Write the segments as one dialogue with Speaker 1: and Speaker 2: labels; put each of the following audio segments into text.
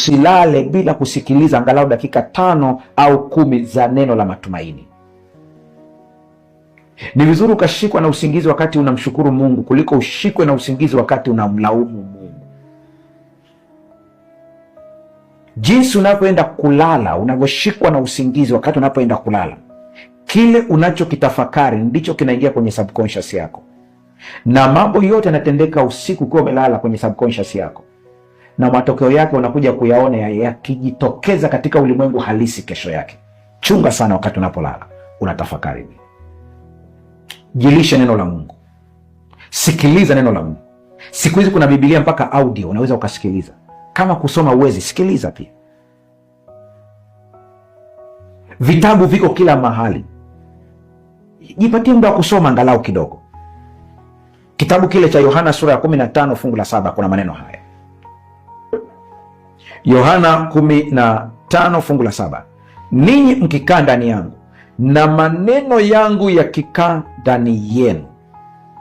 Speaker 1: Usilale bila kusikiliza angalau dakika 5 au 10 za neno la matumaini. Ni vizuri ukashikwa na usingizi wakati unamshukuru Mungu kuliko ushikwe na usingizi wakati unamlaumu Mungu. Jinsi unavyoenda kulala, unavyoshikwa na usingizi wakati unapoenda kulala, kile unachokitafakari ndicho kinaingia kwenye subconscious yako, na mambo yote yanatendeka usiku ukiwa umelala kwenye subconscious yako, na matokeo yake unakuja kuyaona yakijitokeza katika ulimwengu halisi kesho yake. Chunga sana wakati unapolala unatafakari. Jilishe neno la Mungu, sikiliza neno la Mungu. Siku hizi kuna Biblia mpaka audio unaweza ukasikiliza. Kama kusoma uwezi, sikiliza pia. Vitabu viko kila mahali, jipatie muda wa kusoma angalau kidogo. Kitabu kile cha Yohana sura ya 15 fungu la 7 kuna maneno haya. Yohana 15 fungu la 7, ninyi mkikaa ndani yangu na maneno yangu yakikaa ndani yenu,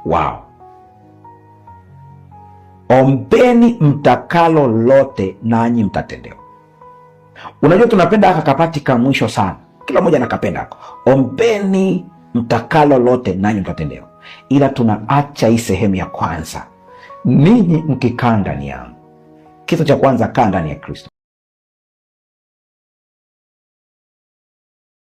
Speaker 1: wao ombeni mtakalo lote nanyi mtatendewa. Unajua, tunapenda haka kapati ka mwisho sana, kila mmoja anakapenda hako, ombeni mtakalo lote nanyi mtatendewa, ila tunaacha hii sehemu ya kwanza, ninyi mkikaa ndani yangu. Kitu cha kwanza, kaa ndani ya Kristo.